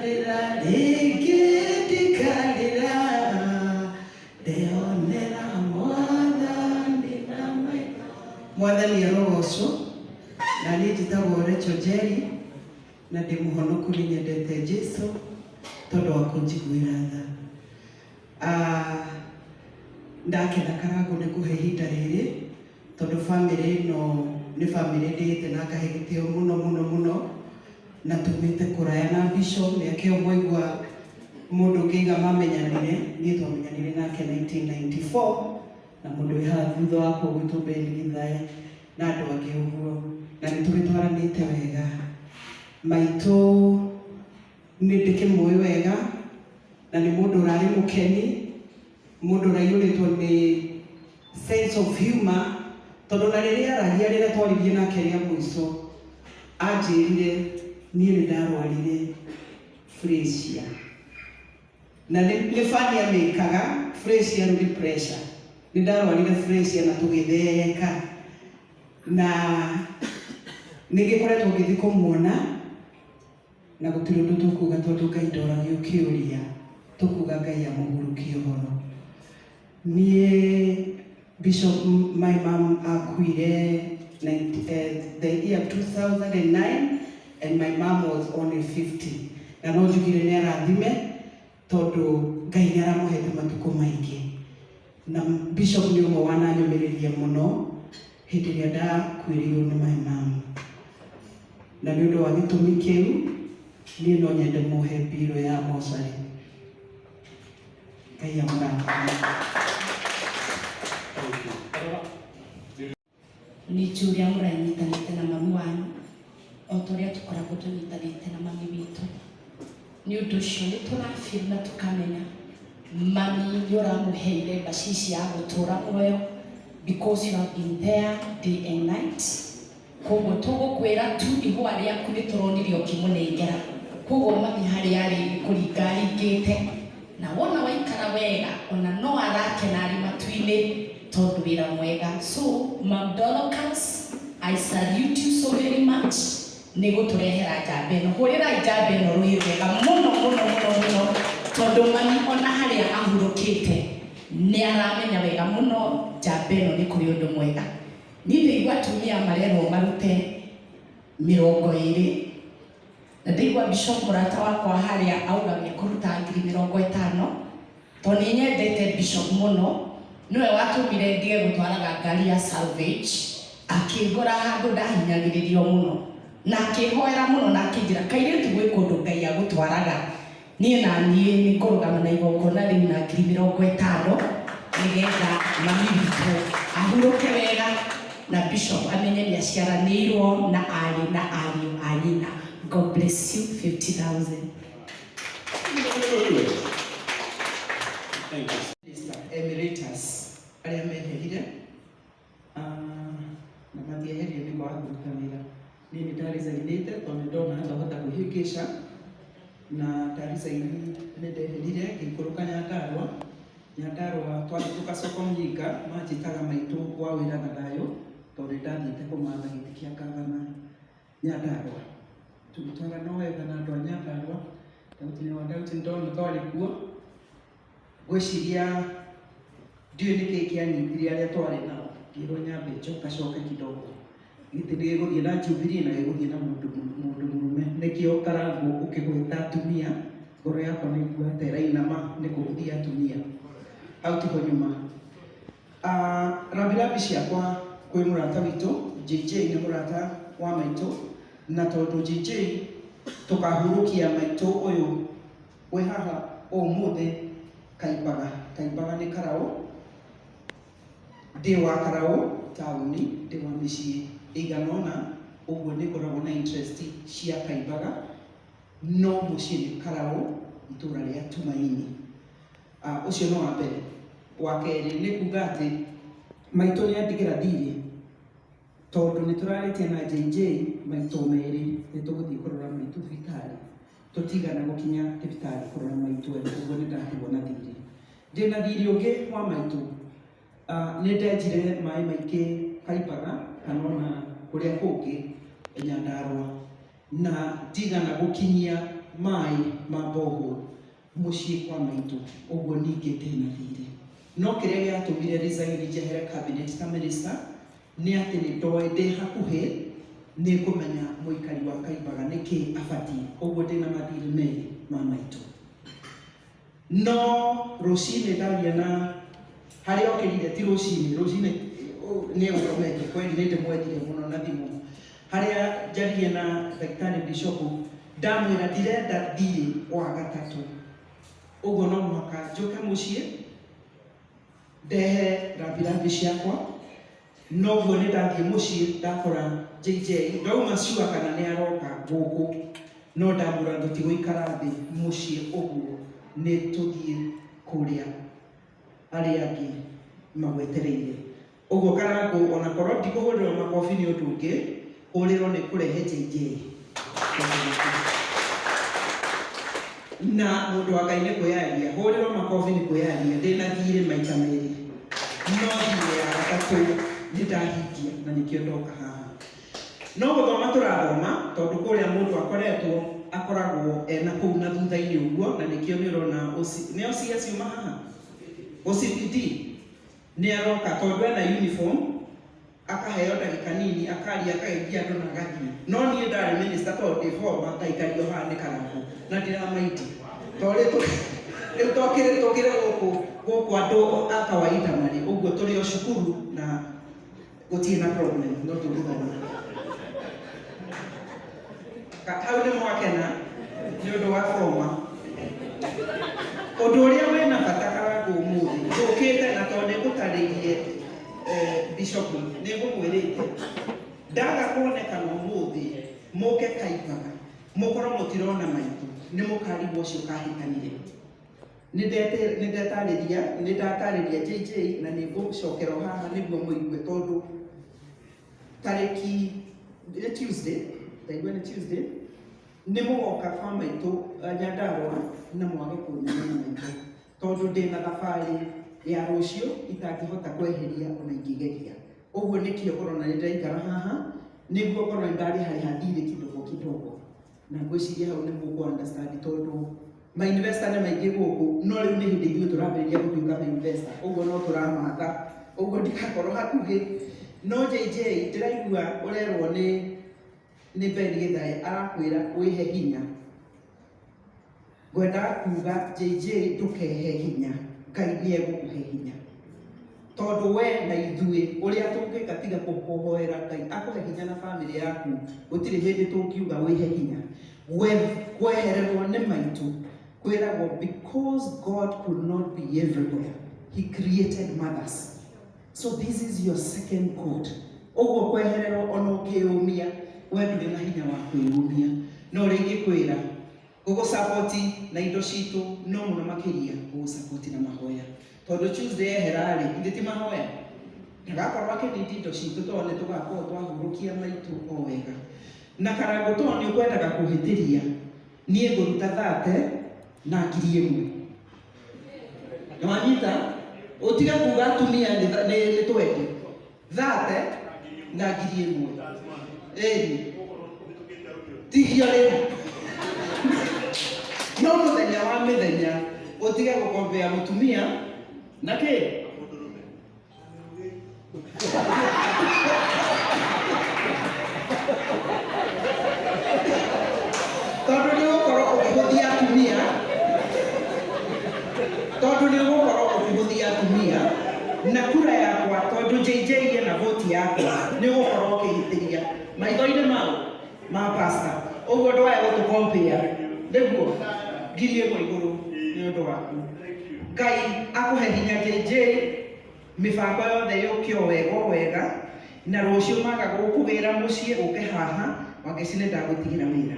Ndikarĩra rĩngĩ, ndikarĩra, ndeyonera Mwathani na maitho. Mwathani arogocwo. Na niĩ njĩtagwo Rachel Njeri na ndĩ mũhonoku. Nĩ nyendete Jesu tondũ wa kũnjiguĩra tha. Ah, ndakena Karangũ nĩ kũhe ihinda rĩrĩ, tondũ bamĩrĩ ĩno nĩ bamĩrĩ ndĩĩte na ngahe gĩtĩo mũno mũno mũno, na tumĩte kũraya na Bishop. Mĩaka ĩyo mwaigua mũndũ ũngĩiga mamenyanire, niĩ twamenyanire nake 1994, na mũndũ wĩ haha thutha wakwa ũgwĩtwo Ben Githae na andũ angĩ ũguo, na nĩ tũgĩtwaranĩte wega. Maitũ nĩ ndĩkĩmũĩ wega, na nĩ mũndũ ũrarĩ mũkeni, mũndũ ũraiyũrĩtwo nĩ sense of humor, tondũ na rĩrĩa aragia, rĩrĩa twaririe nake rĩa mũico, anjĩrire niĩ nĩ ndarwarire pressure, na nĩ bani amĩkaga pressure. Rĩu nĩ pressure, nĩ ndarwarire pressure na tũgĩtheka, na nĩ ngĩkoretwo ngĩthiĩ kũmuona, na gũtirĩ ũndũ tũkuga, tondũ Ngai ndoragio kĩũria. Tũkuga Ngai amũhurũkie ũhoro. Niĩ Bishop, my mom akuire the year 2009, and my mom was only 50, na no njugire nĩ arathime, tondũ Ngai nĩ aramũhete matukũ maingĩ. Na Bishop nĩ ũmwe wananyũmĩrĩria mũno hĩndĩ ĩrĩa ndakuĩrĩirwo nĩ my mom, na nĩ ũndũ wa gĩtũmi kĩu niĩ no nyende mũhe mbirũ ya mocarĩ. Ngai amũrathime. Nĩ njũĩ ũrĩa mũranyitanĩte na mami wanyu, o ta ũrĩa tũkoragwo tũnyitanĩte na mami witũ. Nĩ ũndũ ũcio nĩ tũrabiri na tũkamenya mami nĩ ũramũheire mbacici ya gũtũra muoyo, because you have been there day and night. Koguo tũgũkwĩra tu ihũa rĩaku nĩ tũronire ũkĩmũnengera. Koguo mami harĩa arĩ nĩ kũringa aringĩte, na wona waikara wega, ona no arakena arĩ matu-inĩ tondũ wĩra mwega. So Mam Dorcas, I salute you so very much nĩ gũtũrehera njamba ĩno. Hũrĩrai njamba ĩno rũhĩ rwega mũno mũno mũno mũno, tondũ mami ona harĩa ahurũkĩte nĩ aramenya wega mũno njamba ĩno nĩ kũrĩ ũndũ mwega. Niĩ ndaigua atumia marerwo marute 20, na ndaigua Bishop mũrata wakwa harĩa auga nĩ kũruta 50,000, tondũ nĩ nyendete Bishop mũno. Nĩwe watũmire ndige gũtwaraga ngari ya salvage, akĩngora handũ ndahinyagĩrĩrio mũno, na akĩhoera mũno, na akĩnjĩra, "Kairĩtu, gwĩ kũndũ Ngai agũtwaraga." Niĩ na niĩ nĩ ngũrũgama na igongona rĩu na 50,000, nĩgetha mami witũ ahurũke wega na Bishop amenye nĩ aciaranĩirwo na arĩ na ariũ a nyina. God bless you. 50,000. Thank you. Minister Emeritus arĩa meherire, na matieherire nĩ kwaga kũruta wĩra. Niĩ nĩ ndaresignĩte tondũ nĩ ndona ndahota kwĩhĩngĩca, na ndaresign, nĩ ndeherire ngĩikũrũka Nyandarũa. Nyandarũa twahĩtũka soko Mjinga, manjĩtaga maitũ wa wĩra na thayũ, tondũ nĩ ndathiĩte kũmatha gĩtĩ kĩa gavana Nyandarũa. Tũgĩtwarana wega na andũ a Nyandarũa. Dauti nĩ wa Dauti, nĩ ndona twarĩ kuo. Ngwĩciria ndiũĩ nĩkĩ kĩanyitire arĩa twarĩ nao, ngĩrwo nyambe njokacoke kidogo, gĩtĩ nĩ gĩgũthiĩ na Jubilee na gĩgũthiĩ na mũndũ mũrũme. Nĩkĩo Karangũ ũkĩgwĩta atumia, ngoro yakwa nĩ iguaga ta ĩrainama nĩ kũhũthia atumia hau tiho nyuma. Ah, rambirambi ciakwa kwĩ mũrata witũ JJ. Nĩ mũrata wa maitũ, na tondũ JJ tũkahurũkia maitũ ũyũ wĩ haha ũmũthĩ Kaimbaga. Kaimbaga nĩ Karaũ, ndĩ wa Karaũ taũni, ndĩ wa mĩciĩ ĩigana ũna ũguo, nĩ ngoragwo na interest cia Kaimbaga, no mũciĩ nĩ Karaũ, itũũra rĩa Tumaini. Ah, ũcio nĩ wa mbere. Wa kerĩ nĩ kuga atĩ maitũ nĩ andigĩra thirĩ, tondũ nĩ tũrarĩtie na JJ maitũ merĩ nĩ tũgũthiĩ kũrora maitũ thibitarĩ. Tũtigana gũkinya thibitarĩ kũrora maitũ ene, ũguo nĩ ndatigwo na thirĩ. Ndĩna thirĩ ũngĩ wa maitũ. Ah, nĩ ndenjire maĩ maingĩ Kaimbaga kana ona kũrĩa kũngĩ Nyandarũa, na ndigana gũkinyia maĩ ma borehole mũciĩ kwa maitũ ũguo ningĩ ndĩna thirĩ. No kĩrĩa gĩatũmire resign njehere cabinet ta minister nĩ atĩ nĩ ndoĩ ndĩ hakuhĩ nĩ ngũmenya mũikari wa Kaimbaga nĩkĩ abatiĩ, ũguo ndĩna mathirĩ merĩ ma maitũ. No rũcinĩ ndaria na harĩa okĩrire ti rũcinĩ, rũcinĩ nĩ egũkomete kweli, nĩ ndĩmwendire mũno na thimũ. Harĩa njaririe na ndagĩtarĩ Bishop ndamwĩra ndirenda thirĩ wa gatatũ, ũguo no mũhaka njũke mũciĩ ndehe rambirambi ciakwa. Noguo nĩ ndathiĩ mũciĩ ndakora JJ ndauma sure kana nĩ aroka gũkũ, no ndamwĩra tũtigũikara thĩ mũciĩ ũguo, nĩ tũthiĩ kũrĩa arĩa angĩ magwetereire. Ũguo Karangũ ona korwo ndikũhũrĩrwo makobi nĩ ũndũ ũngĩ, hũrĩrwo nĩ kũrehe JJ. Na mũndũ wa Ngai nĩ kwĩyaria, hũrĩrwo makobi nĩ kwĩyaria, ndĩna thirĩ maita merĩ, no thirĩ ya gatatũ nĩ ndahingia na nĩkĩo ndoka haha. No gũthoma tũrathoma tondũ kũrĩa mũndũ akoretwo akoragwo ena kũu na thutha-inĩ ũguo, na nĩkĩo nĩ ũrona nĩ OCS yuma haha OCPD nĩ aroka tondũ ena uniform akaheo ndagĩka nini akaria akageithia andũ na agathiĩ. No niĩ ndarĩ minister tondũ ndĩ former ngaikario haha nĩ Karangũ na ndiramaindi tondũ rĩu tũkĩrĩ gũkũ gũkũ andũ a kawaida marĩ ũguo, tũrĩ o cukuru na gũtirĩ na problem, no tũgũthoma. Hau nĩ mwakena nĩ ũndũ wa former. Ũndũ ũrĩa wĩna bata Karangũ ũmũthĩ njũkĩte na tondũ nĩngũtarĩirie Bishop nĩ ngũmwĩrĩte ndaga kuonekana ũmũthĩ mũke Kaimbaga mũkorwo mũtirona maitũ nĩ mũkarigwo ũcio kahĩtanire. Nĩ ndetarĩria JJ na nĩ ngũcokera o haha nĩguo mũigue, tondũ tarĩki nĩ Tuesday, ndaigua nĩ Tuesday, nĩ mũgoka kwa maitũ Nyandarũa na mwage kuonana na maitũ tondũ ndĩna thabarĩ ya rũciũ itangĩhota kweheria ona ingĩgeria. Ũguo nĩkĩo ũrona nĩ ndaikara haha nĩguo ngorwo nĩ ndarĩharĩha thirĩ kidogo kidogo, na ngwĩciria hau nĩ mũkũ understand tondũ ma investor nĩ maingĩ gũkũ, no rĩu nĩ hĩndĩ ithuĩ tũrambĩrĩria gũtuĩka ma investor, ũguo no tũramatha, ũguo ndikakorwo hakuhĩ. No JJ ndĩraigua ũrerwo nĩ Ben Githae arakwĩra wĩhe hinya. Ngwendaga kuga JJ ndũkehe hinya, Ngai nĩ egũkũhe hinya, tondũ we na ithuĩ ũrĩa tũngĩka tiga kũhoera Ngai akũhe hinya na bamĩrĩ yaku, gũtirĩ hĩndĩ tũngiuga wĩhe hinya. Kwehererwo nĩ maitũ kwĩragwo because God could not be everywhere, he created mothers. So this is your second God. Ũguo kwehererwo ona ũkĩyũmia, we ndũrĩ na hinya wa kwĩyũmia. No rĩngĩ kwĩra gũgũsapoti na indo citũ, no mũno makĩria gũgũsapoti na mahoya, tondũ Tuesday ehera-rĩ, ithe ti mahoya ndagakorwo akĩnindi indo citũ, tondũ nĩ tũgakorwo twahurũkia maitũ o wega. Na Karangũ tondũ nĩ ũkwendaga kũhĩtĩria, niĩ ngũruta 30 na 1,000. Nĩwanyita? Ũtige kuga atumia nĩ twende 30 na 1,000. Ĩni tihia rĩu no mũthenya wa mĩthenya ũtige gũkombea mũtumia na kĩ tondũ nĩ ũgũkorwo ũkĩhũthia atumia, tondũ nĩ ũgũkorwo ũkĩhũthia atumia na kura yakwa, tondũ JJ ena voti yakwa, nĩ ũgũkorwo ũkĩhĩtĩria maitho-inĩ mau ma pastor. Ũguo ndwaya gũtũkompea nĩguo 1,000 igũrũ nĩ ũndũ waku. Ngai akũhe hinya JJ, mĩbango yothe yũke o wega o wega, na rũciũ maga gũkũgĩra mũciĩ ũke haha Wangeci nĩ ndagũtigĩra wĩra.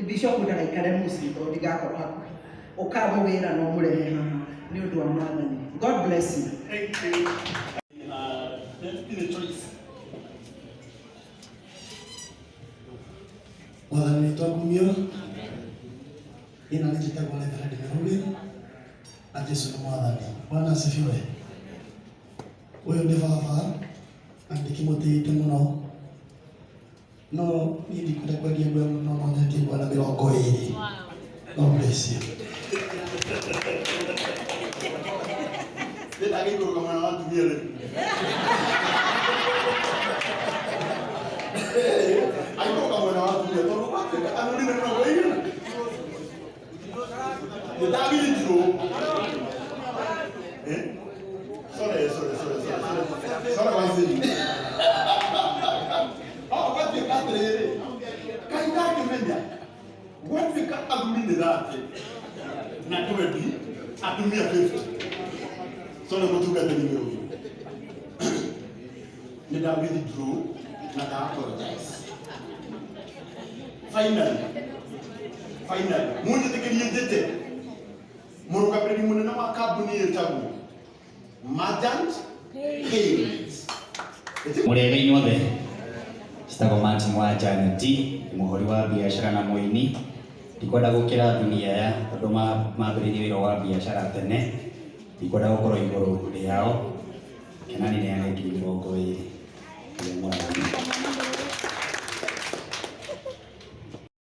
Bishop ndagaikare mũciĩ tondũ ndigakorwo hakuhĩ, ũkamũgĩra na ũmũrehe haha nĩ ũndũ wa Mwathani. God bless you. Thank you. Let's be the choice. Mwathani witũ akumio. Ina nĩ njĩtagwo Reverend Mĩrũri na Jesu nĩ Mwathani. Bwana asifiwe. Ũyũ nĩ baba na ndĩkĩmũtĩĩte mũno. No niĩ ndikwenda kwendia ngũya mũno, no nyendie ngũya na 20. God bless you. Ndagĩikũrũka mwena wa atumia rĩu. Aikũrũka mwena wa atumia tondũ gwatuĩka athuri nĩ 20. Nĩndawithdraw. Eh? Sorry, sorry, sorry, sorry, sorry. Sorry, Waiseri. Oh, gwatuĩka atĩrĩrĩ, kaĩ ndangĩmenya gwatuĩka athuri nĩ 30 na 20, atumia 50. Sorry, mũtungatĩri Mĩrũgi. Nĩ nda withdraw na nda apologize. Finally, finally, mũnjĩtĩkĩrie njĩte mũrũgamĩrĩri mũnene wa kambuni ĩtagwo Merchant Payments. Mũrĩega inyuothe, citagwo Martin wa Janet, mũhũri wa biacara na mũini. Ndikwenda gũkĩra atumia aya tondũ mambĩrĩirie wĩra wa biacara tene, ndikwenda gũkorwo igũrũ rĩao. Kenani nĩ ane 20,000.